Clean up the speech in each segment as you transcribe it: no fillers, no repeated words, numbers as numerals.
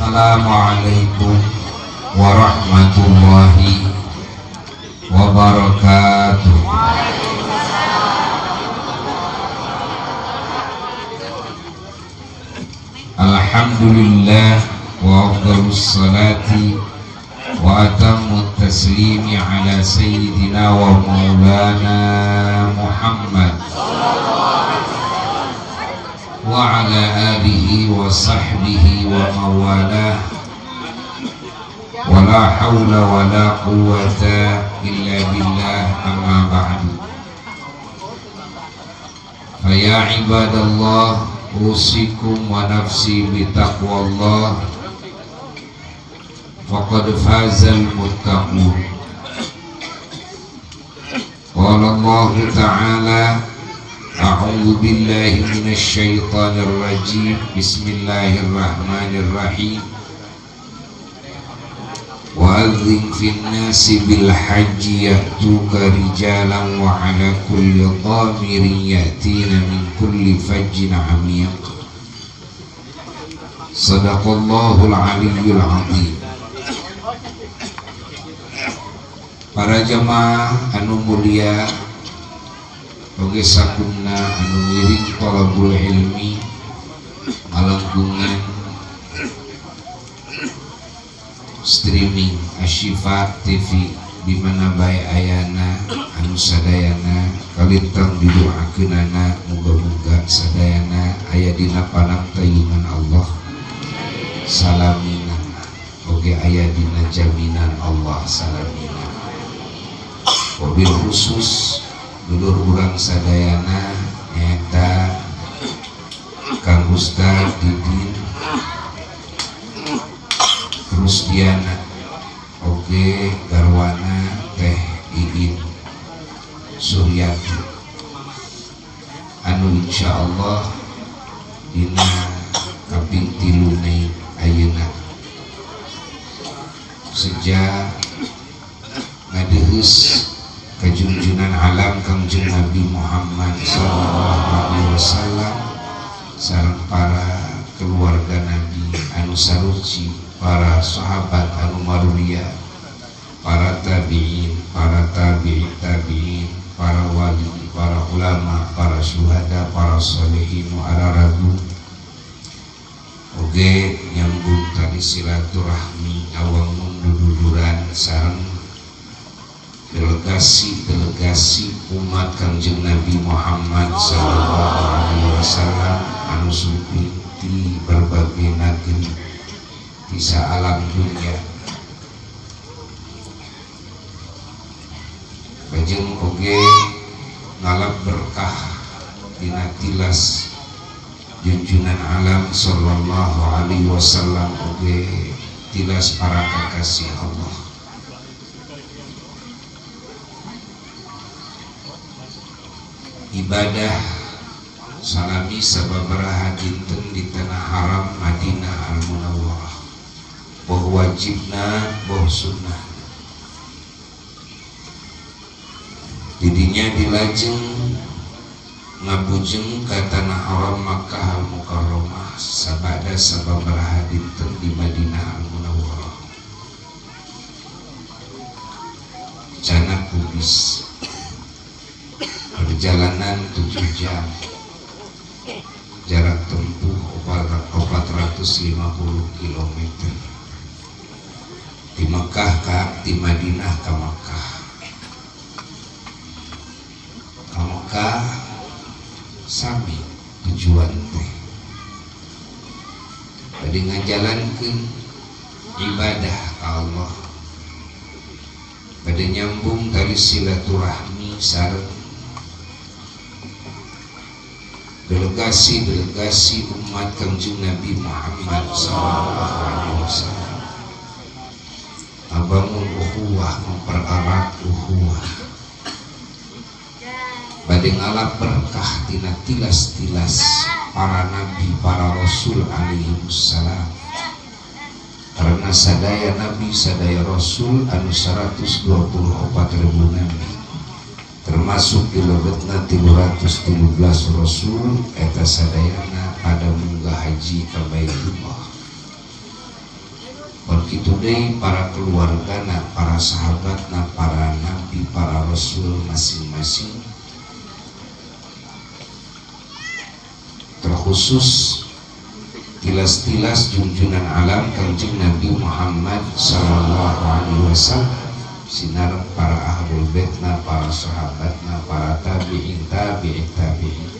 Assalamualaikum warahmatullahi wabarakatuh. Alhamdulillah wa afdalus salati wa atammu taslimi ala sayyidina wa maulana Muhammad wa ala alihi wa sahbihi wa mawalah wa la hawla wa la quwwata illa billah, amma ba'du. Fa ya ibadallah, usikum wa nafsi bitaqwallah, faqad fazal muttaqun. Qala Allah ta'ala, a'udzu billahi minasy syaithanir rajim, bismillahirrahmanirrahim. Wa adzin fin nasi bil hajji ya'tuka rijalan wa ala kulli dhamirin ya'tina min kulli fajjin 'amiq. Sadaqallahul aliyyul azim. Para jamaah anu mulia, oge sakumna anu ngiring talabul ilmi malangkungan streaming Asyifa TV di mana bae ayana anu sadayana kalintang didoakeunana, muga-muga sadayana aya dina panangtayungan Allah salamina, oge aya dina jaminan Allah salamina. Wabil khusus dulur urang sadayana nyaeta Kang Ustaz Didin Rusdiana, oge garwana Teh Iin Suryati, anu insyaallah dina kaping 3 Mei ayeuna sejak ngadeheus kajunjunan alam Kangjeng Nabi Muhammad sallallahu alaihi wasallam sareng para keluarga Nabi anu saruci, para sahabat anu marulia, para tabi'in, para tabi'in tabi'in, para wali, para ulama, para syuhada, para solehin araragu. Oge nyambung tali silaturahmi awangun duduluran sareng delegasi-delegasi umat Kangjeng Nabi Muhammad sallallahu alaihi wasallam anu sumping di berbagai negeri di alam dunia. Bajeng oge ngalap berkah dina tilas junjunan alam sallallahu alaihi wasallam, oge tilas para kekasih Allah. Ibadah salami sababaraha dinten di tanah haram Madinah Al-Munawwarah, boh wajibna boh sunnah. Didinya dilajeng ngabujeng ka tanah haram Makkah Al-Mukarramah sabada sababaraha dinten di Madinah Al-Munawwarah. Cana kubis perjalanan 7 jam, jarak tempuh 450 km di Mekah ka di Madinah ka Mekah. Ka Mekah sami tujuan teh bade ngajalankeun ibadah ka Allah, bade nyambung tali silaturahmi sareng delegasi-delegasi umat Kangjeng Nabi Muhammad sallallahu alaihi wasallam. Ngabangun ukhuwah, mempererat ukhuwah, bade ngalap berkah tina tilas-tilas para nabi, para rasul alaihi wassalam. Karena sadaya nabi, sadaya rasul anu 124.000 nabi, termasuk di lebetna 313 rasul eta sadayana pada munggah haji ka Baitullah. Kitu deui para keluargana, para sahabatna, para nabi, para rasul masing-masing, terkhusus tilas-tilas junjunan alam Kangjeng Nabi Muhammad sallallahu alaihi wasallam sinar para ahlul baitna, para sahabatna, para tabi'in, tabi'in, tabi'in,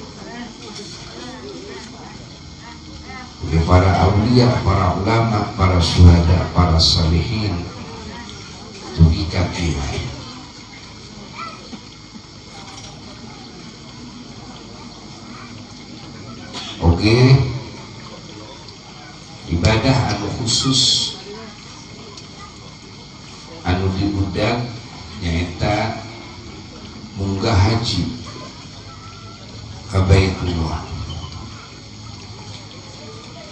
para aulia, para ulama, para syuhada, para salihin, dugi ka kiwari. Oke, ibadah anu khusus anu dibudak nyaeta munggah haji ka Baitullah.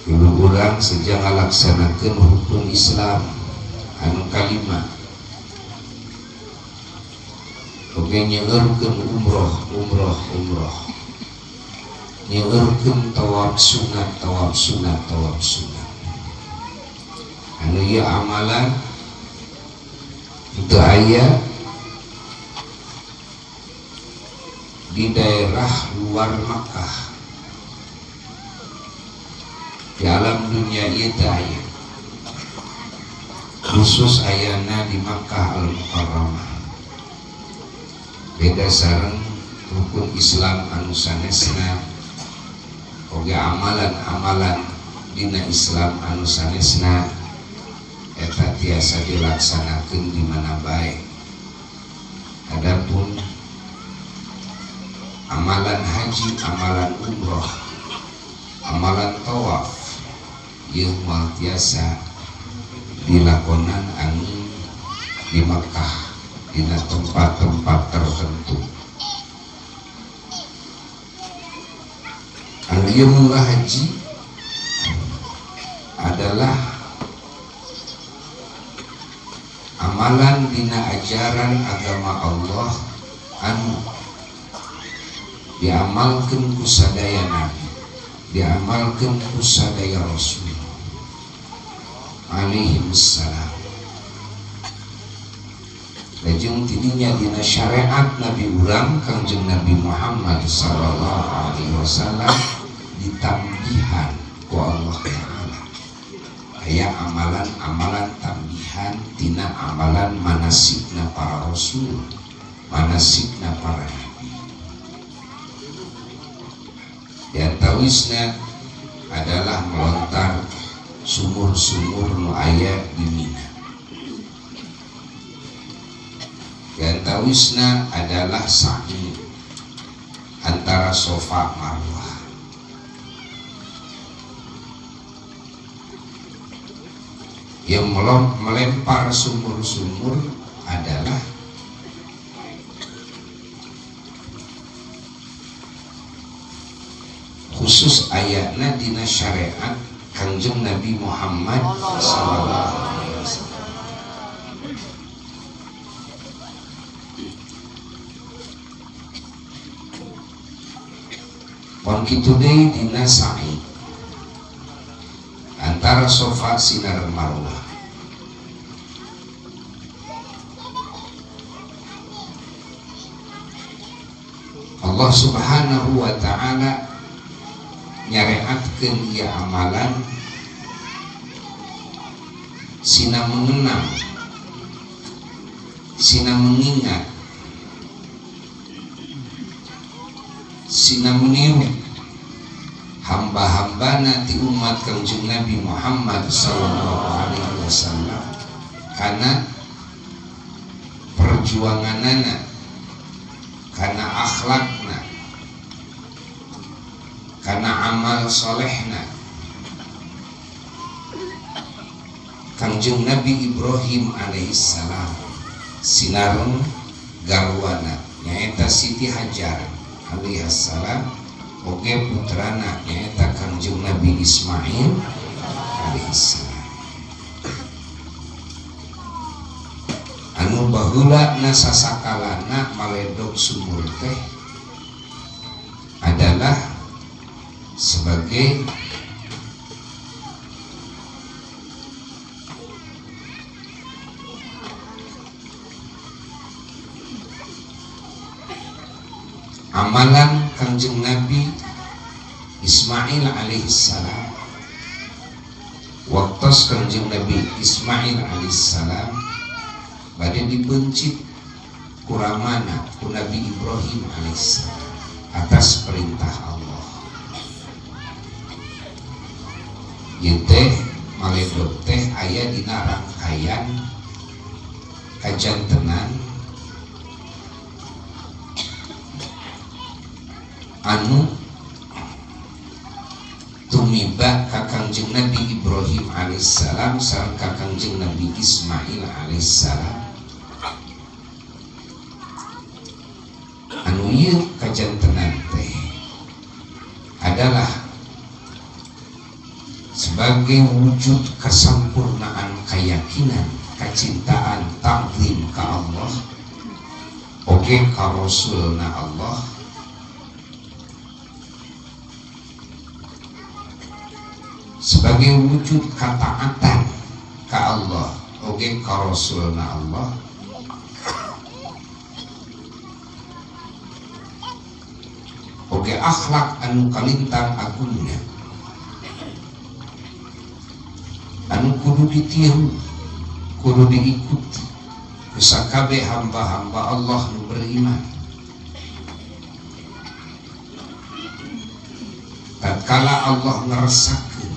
Dulu urang sejak ngalaksanakeun rukun Islam anu kalima, oge nyeurkeun umroh, umroh, umroh, nyeurkeun tawaf sunat, tawaf sunat, tawaf sunat. Anu ieu amalan teu aya di daerah luar Makkah. Di alam dunia ieu teu aya, khusus ayana di Makkah Al-Mukarramah. Beda sareng rukun Islam anu sanesna, oge amalan-amalan dina Islam anu sanesna eta tiasa dilaksanakeun di mana bae. Adapun amalan haji, amalan umroh, amalan tawaf ieu moal tiasa dilakonan anu di Makkah dina tempat-tempat tertentu. Anu ieu munggah haji adalah amalan dina ajaran agama Allah anu diamalkeun ku sadaya nabi, diamalkeun ku sadaya rasul alaihi wassalam. Lajeng tidinya dina syariat nabi urang Kangjeng Nabi Muhammad sallallahu alaihi wasallam ditambihan ku Allah Ta'ala. Aya amalan-amalan tambihan tina amalan manasikna para rasul, manasikna para nabi. Di antawisna adalah melontar sumur-sumur nu aya di Mina. Di antawisna adalah sa'i antara Sofa Marwah. Yang melempar sumur-sumur adalah khusus ayatna dina syariat Kangjeng Nabi Muhammad sallallahu alaihi wasallam. Pon kitu deui dina sa'i antara Sofa sinar Marwah. Allah Subhanahu wa ta'ala nyareatkeun ieu amalan sina mengenang, sina mengingat, sina meniru hamba-hambana ti umat Kangjeng Nabi Muhammad sallallahu alaihi wasallam karena perjuanganana, karena akhlakna, karena amal solehna. Kangjeng Nabi Ibrahim alaihissalam sinareng garwana nyaeta Siti Hajar alaihissalam oge putrana nyaeta Kangjeng Nabi Ismail alaihissalam. Anu baheula na sasakalana maledog sumur teh adalah sebagai Amalan Kangjeng Nabi Ismail alaihissalam, waktos Kangjeng Nabi Ismail alaihissalam bade dibencit kuramana ku Nabi Ibrahim alaihissalam atas perintah Allah. Ieu teh maledog teh aya dina rangkaian kajantenan anu tumiba ka Kangjeng Nabi Ibrahim alaihissalam sareng ka Kangjeng Nabi Ismail alaihissalam. Anu ieu kajantenan teh adalah sebagai wujud kesampurnaan keyakinan, kecintaan, ta'zim ka Allah, oge ka Rasulna Allah, sebagai wujud ketaatan ka Allah oge ka Rasulna Allah, oge akhlak anu kalintang agungna anu kudu ditiru, kudu diikuti ku sakabeh hamba-hamba Allah nu beriman. Tatkala Allah ngeresakeun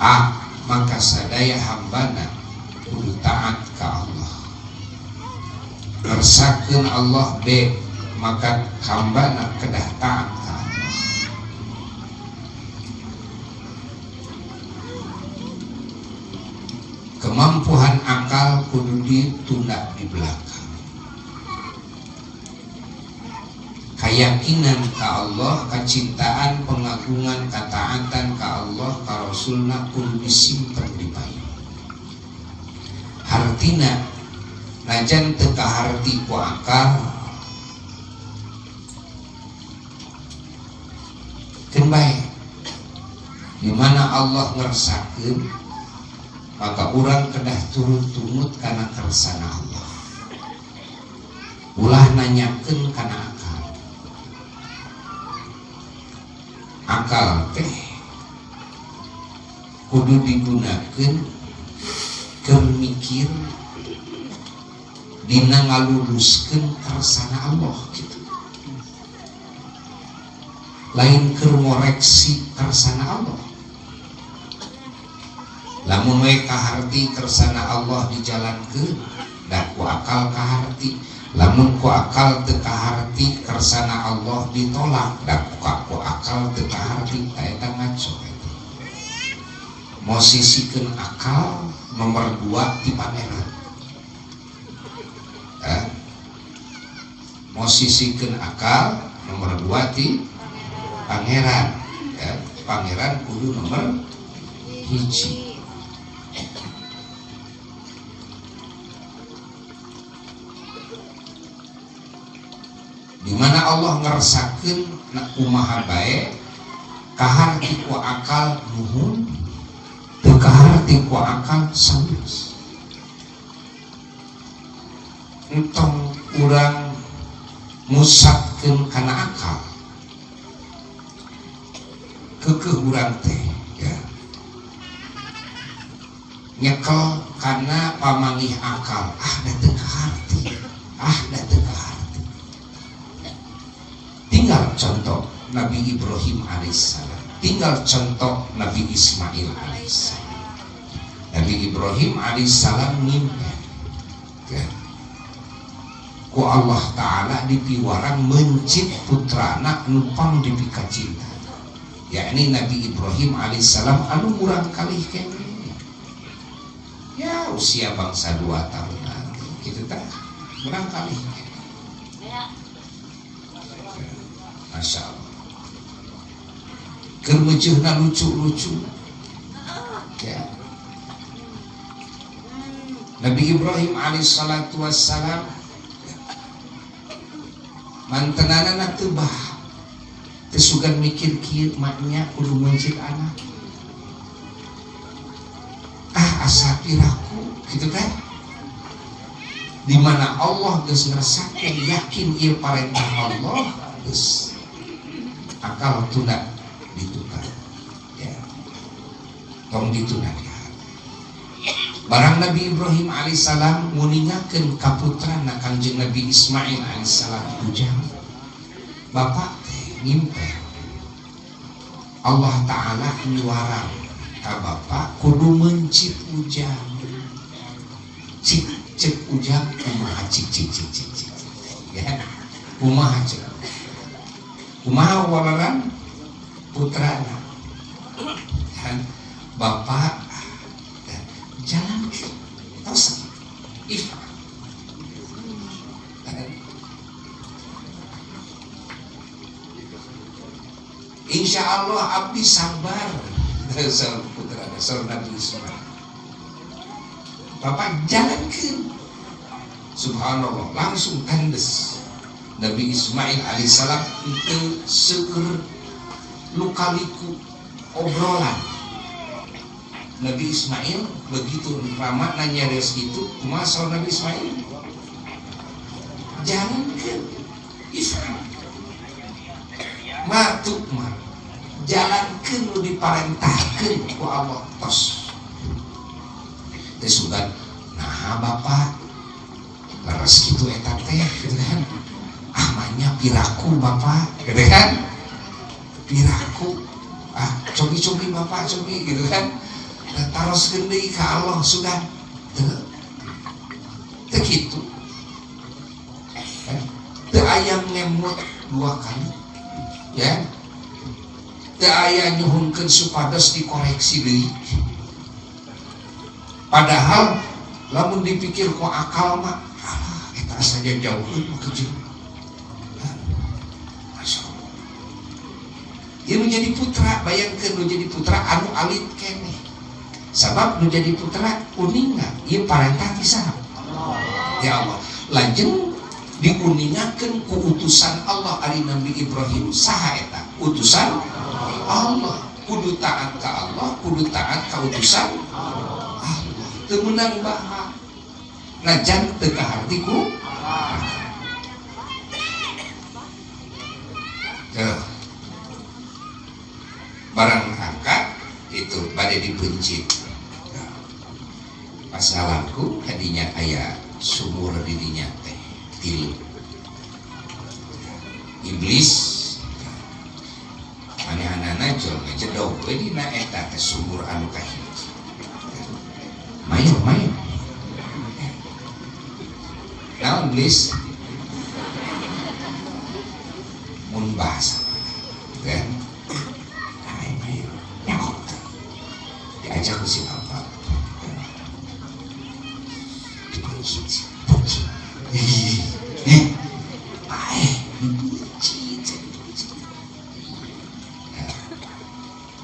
A, maka sadaya hambana kudu taat ka Allah. Ngeresakeun Allah B, maka hambana kedah taat ka Allah. Kemampuan akal kudu ditunda di belakang. Keyakinan ka Allah, kecintaan, pengagungan, ketaatan ka Allah, ka Rasulna kudu disimpen di payun. Hartina najan teu kaharti ku akal, keun bae. Di mana Allah ngersakeun, maka urang kedah turut tumut kana kersana Allah. Ulah nanyakeun kana akal. Akal teh kudu digunakeun keur mikir dina ngaluluskeun kersana Allah gitu. Lain keur ngoreksi kersana Allah. Lamun we kaharti kersana Allah dijalankeun, da ku akal kaharti. Lamun ku akal teu kaharti kersana Allah ditolak, da ku akal teu kaharti, eta ngaco eta. Mosisikeun akal nomor 2 ti pangeran. Mosisikeun akal nomor 2 ti pangeran. Ya, pangeran kudu nomor 1. Di mana Allah ngeresakeun na kumaha bae kaharti ku akal nuhun, teu kaharti ku akal sawios. Entong urang musatkeun kana akal, keukeuh urang teh ya nyekel kana pamangih akal, ah da teu kaharti, ah da teu kaharti. Tinggal contoh Nabi Ibrahim alaihissalam, tinggal contoh Nabi Ismail alaihissalam. Nabi Ibrahim alaihissalam ngimpi ya, ku Allah Ta'ala dipiwarang mencit putrana numpang dipika cinta, yakni Nabi Ibrahim alaihissalam anu murang kalih kene ya usia bangsa 2 tahunan gitu tah murang kalih kene. Masya Allah, keur meuceuhna lucu-lucu ya. Nabi Ibrahim alaihissalatu wassalam mantenanana teu bah, teu sugan mikir kieu maknya kudu mencit anak, ah asa piraku gitu kan. Di mana Allah geus ngerasakeun yakin ieu parentah Allah geus akal tunda ditukar ya. Tong ditunda di barang Nabi Ibrahim alaihissalam nguningakeun ka putrana Kangjeng Nabi Ismail alaihissalam ujang bapak teh ngimpen Allah Ta'ala nyuarang ka bapak kudu mencit ujang cik cek ujang kumaha cik cik cik cik cik ya kumaha cek kumaha walaran putrana kan bapak jalan tos ifa insya Allah abdi sabar putra saur Nabi Ismail bapak jalankeun subhanallah langsung tandes Nabi Ismail alaihissalam itu seueur lukaliku obrolan Nabi Ismail begitu ramah nanya res itu kumaha saur Nabi Ismail jalankeun ifal ma tukmar jalankeun nu diparentahkeun ku Allah tos teh sugan naha bapak leres kitu eta teh gitu kan ah manya piraku bapak gitu kan piraku ah cobi-cobi bapak cobi gitu kan taroskeun deui ka Allah sudah teu teu kitu teu aya ngemut dua kali ya teu aya nyuhunkeun supados dikoreksi deui padahal lamun dipikir ku akal mah alah eta saja jauheun mah kejeuh masyaallah ieu nu jadi putra bayangkeun nu jadi putra anu alit keneh sabab nu jadi putra uninga ieu parentah ti saha ya Allah lajeng diuningakeun ku utusan Allah ari Nabi Ibrahim saha eta utusan Allah kudu taat ka Allah kudu taat ka utusan Allah teu meunang baha najan teu kaharti ku barang angkat itu bade dipencit pas ngalangkung hadinya aya sumur didinya teh tilu iblis manehna jol ngejedog we dina eta teh sumur anu kahiji mayo mayo naon iblis mun bahasa kan ayo mayo diajak ke si bapak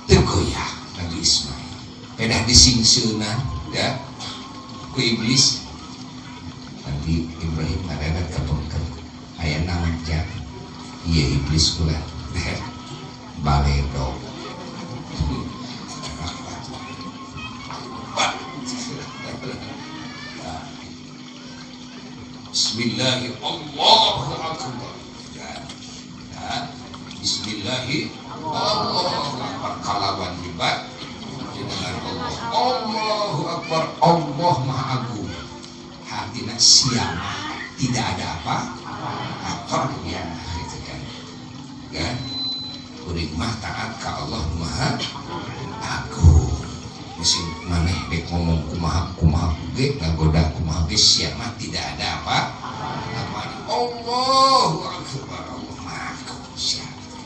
tergoyah Nabi Ismail pedah disingseuna ya ku iblis Nabi Ibrahim ngarenet ka pengker aya naon jang ieu iblis kula baledog Bismillahirrahmanirrahim. Allahu Akbar. Ya. Bismillahirrahmanirrahim. Allahu Akbar. Kalawan hebat dengan Allah. Allahu Akbar. Allah Maha Agung. Hatinya siapa? Tidak ada apa? Apa ya? Gitu kan. Ya. Kuring mah taat ka Allah Maha Agung. Mesin maneh dek ngomong kumaha kumaha ge ngagoda kumaha ge siapa tidak ada apa? Apa? Allahu Akbar. Allah Maha Agung. Siapa?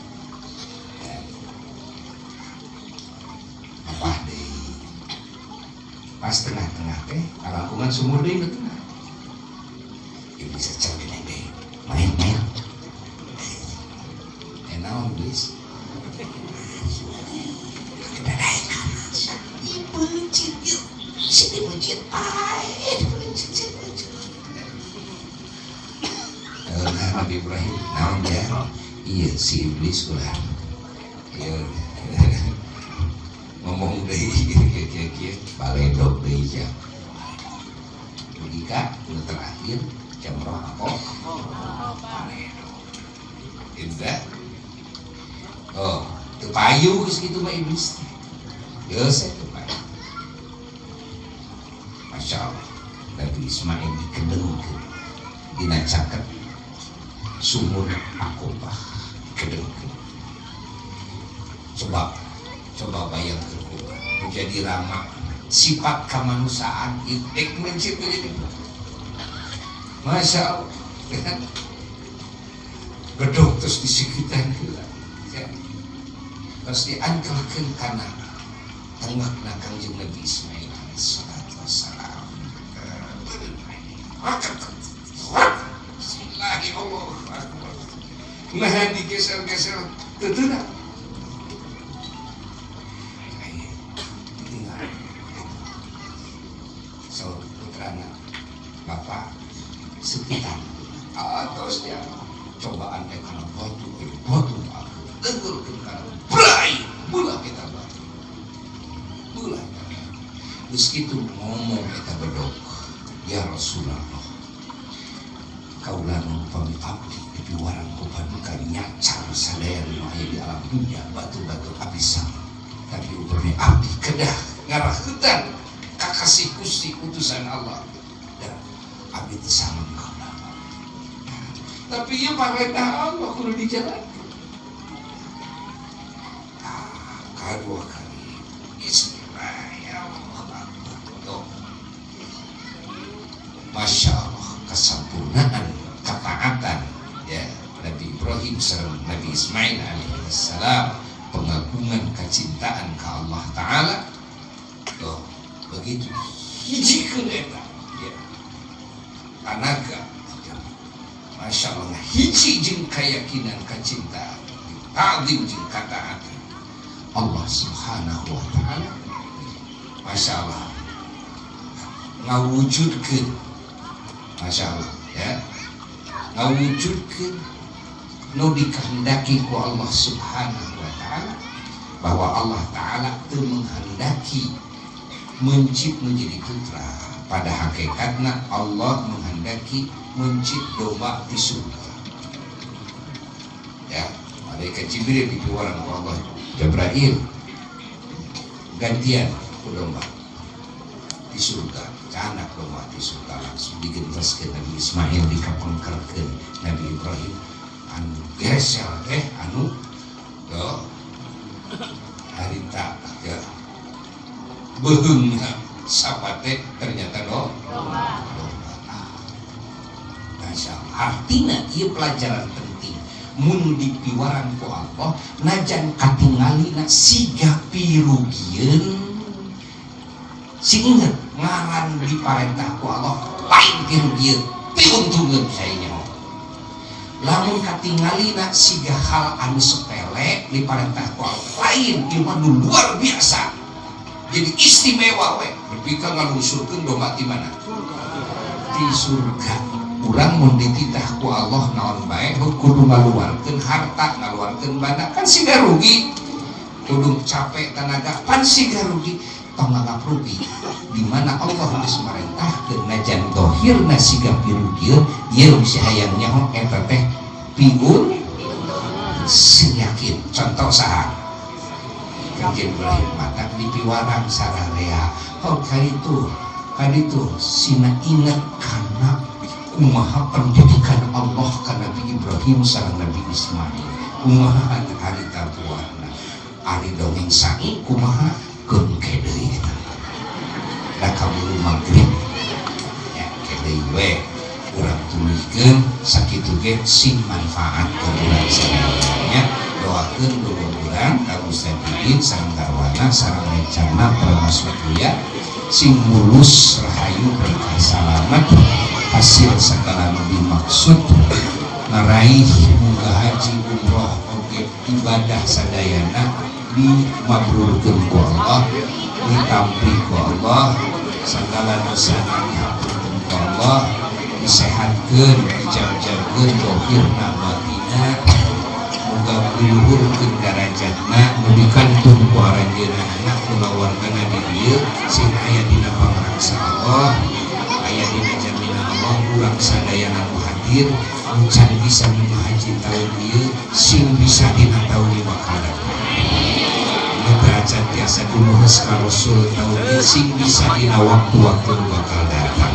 Apa deui? Pas tengah-tengah teh kalangkungan sumur deui tengah. Ieu bisa cermin deui. Main-main. Naon iblis? Dipencit yuk, sini pencit, air pencit, sini pencit. Nabi Ibrahim, naon ya? Iya si iblis ulah. Iya ngomong deui kieu kieu baledog deui ja. Logika nu terakhir jamrah apa? Paredo. Indah. Oh, teu payu geus kitu mah iblis teh. Geus teu payu. Masya Allah. Nabi Ismail dikedengkeun dina caket sumur Aqabah, dikedengkeun. Coba coba bayangkeun menjadi ramah sifat kemanusiaan ik mencit jadi. Masya Allah. Bedog terus disikitan heula. Ya. Terus diangkelkeun kana tengahna Kangjeng Nabi Ismail alaihi wassalam. Bismillahirrahmanirrahim. Nah digeser-geser teu teu. Tinggal. So putrana bapak sekitar terus dia cobaan teh kana batu batu tenggulkeun kana brai belah eta batu belah. Geus kitu ngomong eta bedog, ya Rasulullah, kaula nu upami abdi dipiwarang ku paduka nyacar sadaya nu aya di alam dunia batu-batu abdi sama, tapi upami abdi kedah ngarahutan kakasih Gusti utusan Allah dan abdi teu sama kaula, tapi ieu parentah Allah kudu dijalankeun. Kadua kali bismillahirrahmanirrahim. Masya Allah, kesempurnaan ketaatan ya Nabi Ibrahim sareng Nabi Ismail alaihissalam, pengagungan kecintaan ke Allah Ta'ala. Tuh, begitu hijikeun eta ya tanaga. Masya Allah, hiji jeung keyakinan kecintaan ta'zim jeung ketaatan Allah Subhanahu wa Ta'ala. Masya Allah ngawujudkeun, Masya Allah ya, ngawujudkeun nu dikehendaki ku Allah Subhanahu wa Ta'ala, bahwa Allah Ta'ala teu menghendaki mencit menjadi putra. Pada hakikatna Allah menghendaki mencit domba di surga. Ya, malaikat Jibril dipiwarang ku Allah Jabrail gantian ku domba di surga, anak domba di surga langsung digentoskeun Nabi Ismail, dikapengkerkeun Nabi Ibrahim anu geser teh anu do harita ya beuheungna sapate ternyata do domba. Masya Allah, artinya ieu pelajaran penting mun dipiwarang ku Allah najan katingalina siga pirugieun, sing inget ngaran diparentah ku Allah lain pirugieun, piuntungeun. Saya nyaho lamun katingalina siga hal anu sepele diparentah ku Allah lain, ieu mah nu luar biasa, jadi istimewa we nepi ka ngalungsurkeun domba di mana, di surga. Urang mun dititah ku Allah naon bae kudu ngaluarkeun harta, ngaluarkeun banda, kan siga rugi, kudu capek tenaga pan siga rugi. Tong nganggap rugi di mana Allah geus marentahkeun najan dohirna siga pirugieun, ieu bisa hayang nyaho eta teh piun, sing yakin. Contoh saha? Kanjeng Ibrahim matak dipiwarang sararea. Oh, kaditu kaditu sina inget kana kumaha pendidikan Allah ka Nabi Ibrahim sareng Nabi Ismail, kumaha harita buahna ari dongeng sangi kumaha keun ke deui eta da kaburu magrib ya ke deui we urang tuluykeun sakitu ge sing manfaat ke urang sadaya. Doakeun dulu urang ka Ustaz Didin sareng garwana sareng rencana termasuk Buya sing mulus, rahayu, berkah, salamat, hasil segala nu dimaksud ngaraih munggah haji, umroh, oge ibadah sadayana dimabrurkeun ku Allah, ditampi ku Allah, segala dosana dihapunten ku Allah, disehatkeun, dijag-jagkeun dohirna batina, muga diluhurkeun darajatna, nu dikantun ku aranjeunna kulawargana di dieu sing aya dina pangraksa Allah, aya dina jaminan Allah. takdir nu can bisa nu haji tahun ieu, sing bisa dina tahun bakal datang. Nu teu acan tiasa dumuhus ka Rasul tahun ieu, sing bisa dina waktu-waktu nu bakal datang.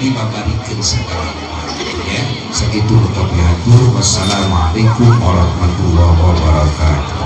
Dibabarikeun segala rupa ya. Sakitu nu kapihatur. Wassalamualaikum warahmatullahi wabarakatuh.